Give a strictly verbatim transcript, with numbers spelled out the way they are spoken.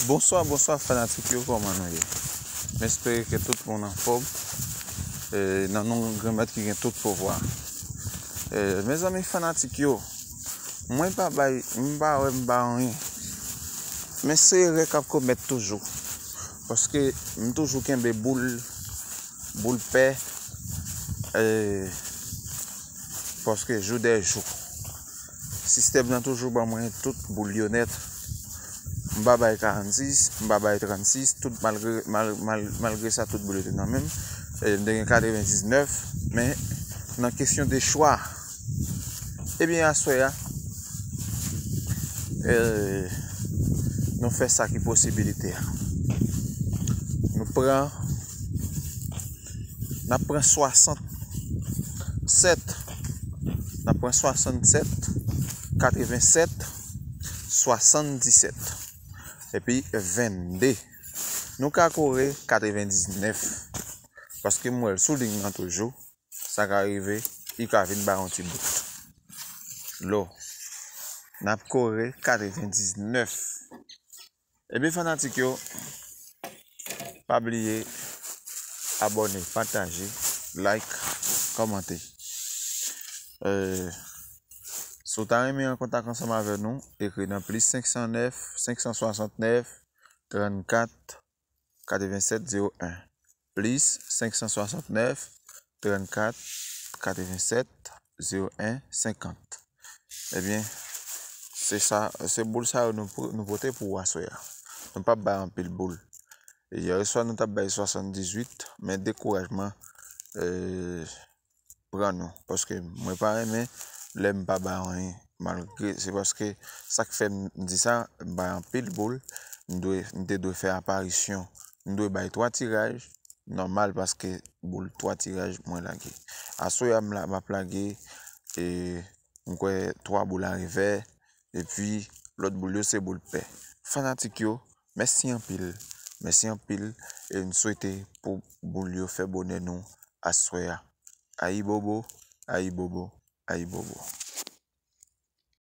Bonswa, bonswa fanatik yo, kòman nou ye? M espere ke tout moun anfòm, e, nan non Granmèt ki gen tout pouvwa. E, mezanmi fanatik yo, mwen pa bay, m pa wè m ba anyen. Men se erè k ap komèt toujou. Paske m toujou kenbe boul, boul pè, e, paske jou dè jou. Sistèm nan toujou ban mwen tout boul yo nèt. M pa bay karannsis, m pa bay trannsis, tout malgre, mal, mal, malgre sa, tout boul yo te nan men m. E, m te gen katrevendiznèf, men nan kesyon de chwa, ebyen, aswè a, e, nou fè sa ki posibilite a. Nou pran, n ap pran swasannsèt, n ap pran swasannsèt, katrevensèt, swasanndisèt, epi vennde. Nou ka kore katrevendiznèf, paske m wè l sou liy nan toujou, sa ka rive, li ka vin bay yon ti bout. Lo, n ap kore katrevendiznèf. Ebyen, fanatik yo, pa bliye abòne, pataje, like, kòmante. E, si w ta renmen an kontak ansanm avè nou, ekri nan plis senk san nèf, senk san swasantnèf, trannkat, katrevensèt, zewo en. Plis senk san swasantnèf, trannkat, katrevensèt, zewo en, senkant. Ebyen, se sa, se boul sa yo nou, pr- nou pote pou w aswè a. Nou p ap bay anpil boul. E yè swa nou t ap bay swasanndizuit, men dekourajman, e, pran nou. Paske mwen pa renmen lè m pa bay anyen. Malgre, se paske sa k fè m di sa, m bay anpil boul. M dwe, m te dwe fè aparisyon. M dwe bay twa tiraj, nòmal paske boul twa tiraj mwen lage. Aswè a m la, m ap lage, e, m kwè twa boul a revè, epi lòt boul yo se boul pè. Fanatik yo, mèsi anpil. Mèsi anpil, e m swete pou boul yo fè bonè nou aswè a. Ayibobo, ayibobo, ayibobo.